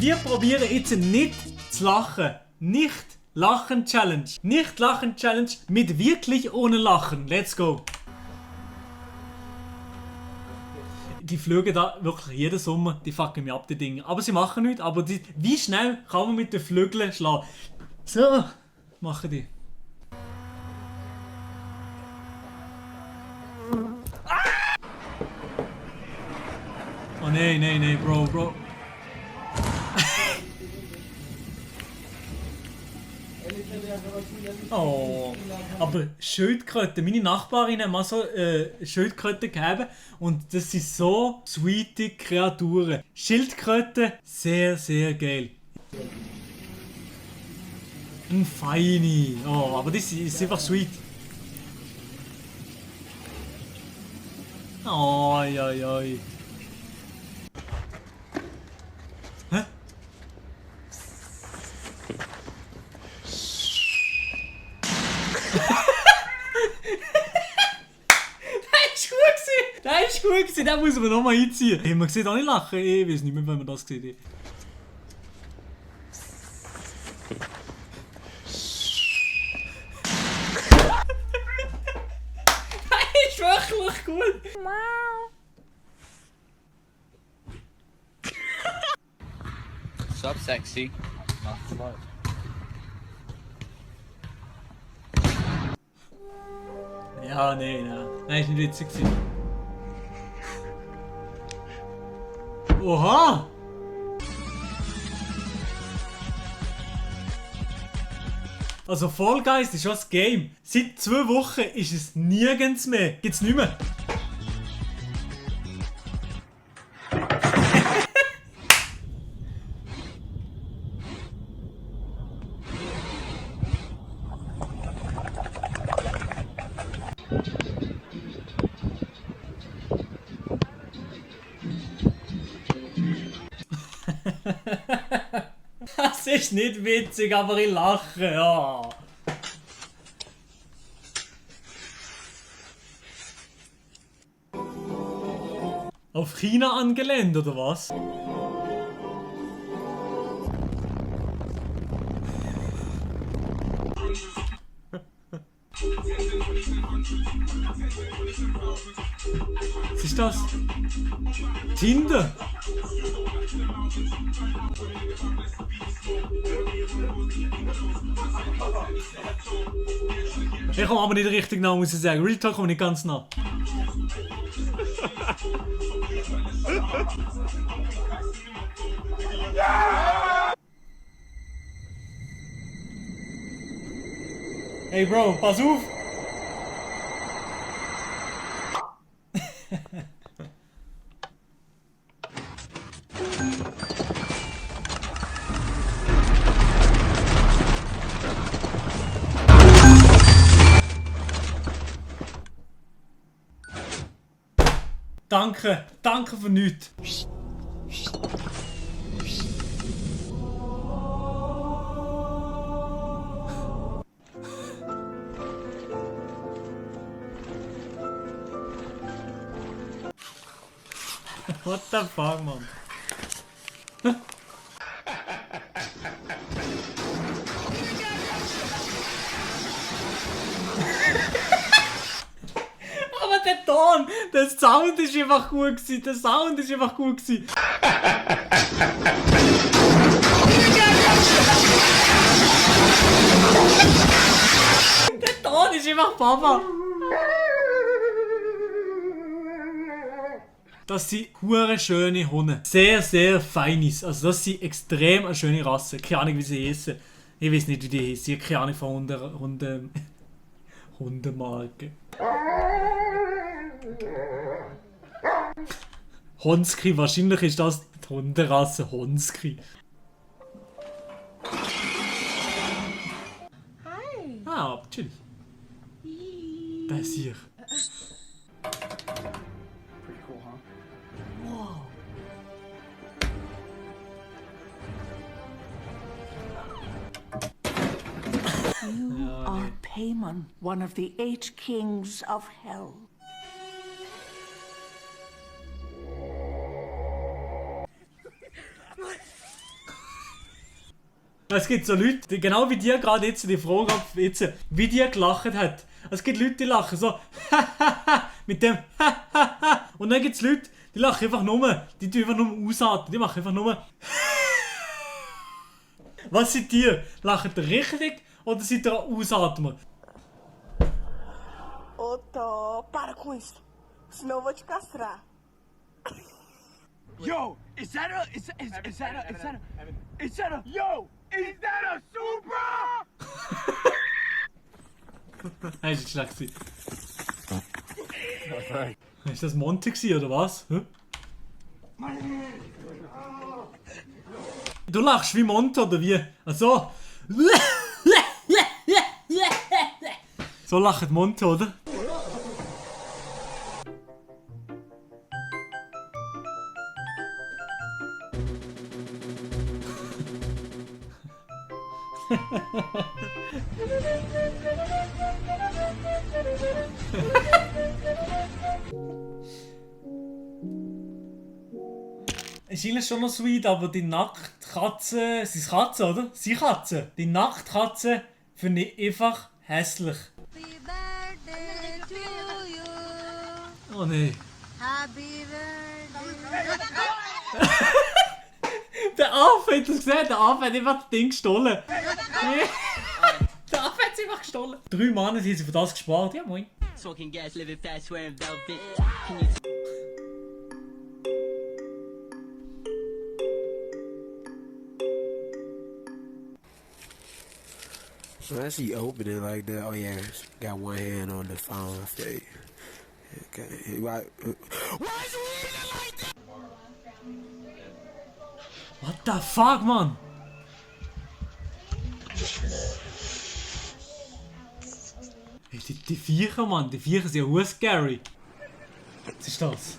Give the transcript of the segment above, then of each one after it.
wir probieren jetzt nicht zu lachen. Nicht Lachen Challenge. Nicht Lachen Challenge mit wirklich ohne Lachen. Let's go. Die fliegen da wirklich jeden Sommer, die fucken mich ab, die Dinge. Aber sie machen nichts, aber wie schnell kann man mit den Flügeln schlagen? So, machen die. Oh nein, Bro. Oh, aber Schildkröten, meine Nachbarin hat mal so Schildkröten gegeben und das sind so sweete Kreaturen. Schildkröten, sehr, sehr geil. Ein Feini, oh, aber das ist einfach sweet. Oi. Hä? Das ist gut gewesen, den muss man nochmal einziehen. Hey, man sieht auch nicht lachen, ich weiß nicht mehr, wenn man das sieht. Das ist wirklich gut. Sup, sexy? Ja, nein, ist nicht witzig gewesen. Oha! Also Fall Guys ist schon das Game. Seit 2 Wochen ist es nirgends mehr. Gibt's nicht mehr. Das ist nicht witzig, aber ich lache, ja. Auf China angelehnt, oder was? Was ist das? Tinder? Ich komme aber nicht richtig nah, muss ich sagen. Real Talk komme nicht ganz nah. Hey Bro, pass auf! Danke für nichts. What the fuck, man? Aber der Ton, der Sound ist einfach gut gewesen. Der Sound ist einfach gut gewesen. Der Ton ist einfach Papa. Das sind hure schöne Hunde. Sehr, sehr feines. Also das sind extrem eine schöne Rasse. Keine Ahnung, wie sie heißen. Ich weiß nicht, wie die heißen. Keine Ahnung von Hundemarke. Honsky, wahrscheinlich ist das die Hunderasse Honsky. Hi. Ah, chillig. Da ist hier. Pretty cool, huh? Wow. You are Paimon, one of the 8 kings of hell. Es gibt so Leute, die, genau wie dir gerade jetzt die Frage jetzt, wie die gelacht hat. Es gibt Leute, die lachen so mit dem und dann gibt es Leute, die lachen einfach nur, die tun einfach nur ausatmen, die machen einfach nur. Was seid ihr? Lacht ihr richtig oder seid ihr ausatmen? Ô, Tó, para com isso. Senão eu vou te castrar. Yo, is that a Supra? Das ist schlecht gewesen. Ist das Monte gewesen, oder was? Hä? Du lachst wie Monte oder wie? Also. So lacht Monte, oder? Ist eigentlich schon noch sweet, aber die Nacktkatze. Es ist Katze, oder? Sie Katze. Die Nacktkatze finde ich einfach hässlich. Happy birthday to you. Oh nee. Happy birthday. Der Affe, hat das gesehen? Der Affe hat einfach das Ding gestohlen. Der Affe hat es einfach gestohlen. 3 Monate haben sie für das gespart. Ja, moin. Smoking gas, living fast, wearing velvet. Can you So I see open it like that. Oh yeah, got one hand on the phone. Okay. Why is it like that? What the fuck, Mann? Hey, die Viecher, Mann. Die Viecher sind ja scary. Was ist das?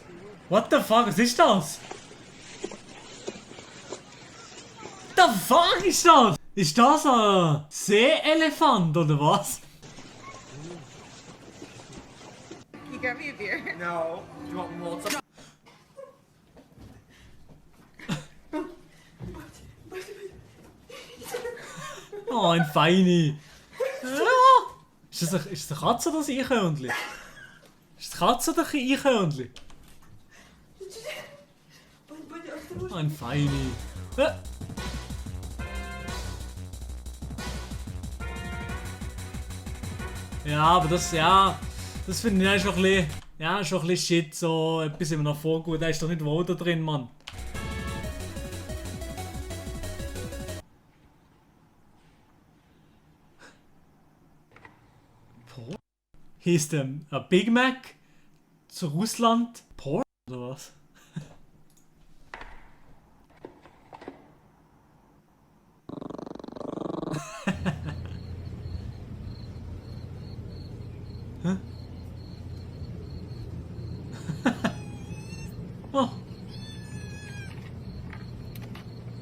What the fuck? Was ist das? What the fuck ist das? Ist das ein Seeelefant oder was? You got me a beer. No. Do you want more? Oh, ein Feini. Ja. Ist das eine Katze oder ein Eichhörnchen? Ist das eine Katze oder ein Eichhörnchen? Oh, ein Feini. Ja, aber das finde ich schon ein bisschen shit, so etwas immer noch vorgut. Da ist doch nicht wohl da drin, Mann. Hieß der ein Big Mac zu Russland Porn oder was? Hä? Oh.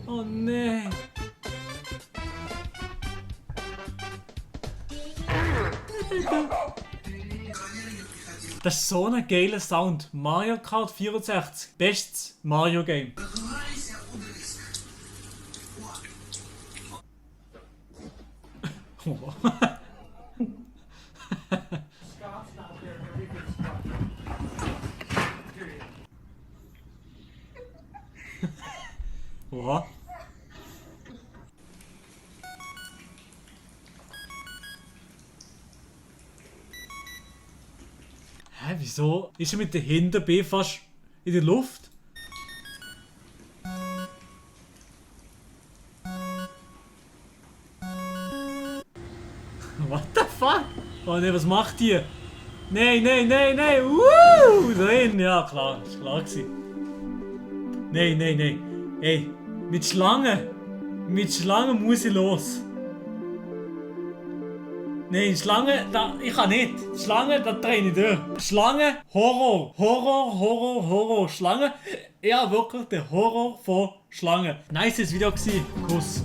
Oh nee. Das ist so ein geiler Sound. Mario Kart 64. Bestes Mario Game. Oha. Hä, wieso? Ist er mit der Hinterbein fast in der Luft? What the fuck? Oh ne, was macht ihr? Nein, nein, nein, nein! Drin! Ja, klar, ist klar gewesen. Nein, nein, nein. Ey, mit Schlangen! Mit Schlangen muss ich los. Nein, Schlangen, ich kann nicht. Schlangen, da drehe ich durch. Schlangen, Horror. Horror, Horror, Horror. Schlangen, ja wirklich der Horror von Schlangen. Nice Video gewesen. Kuss.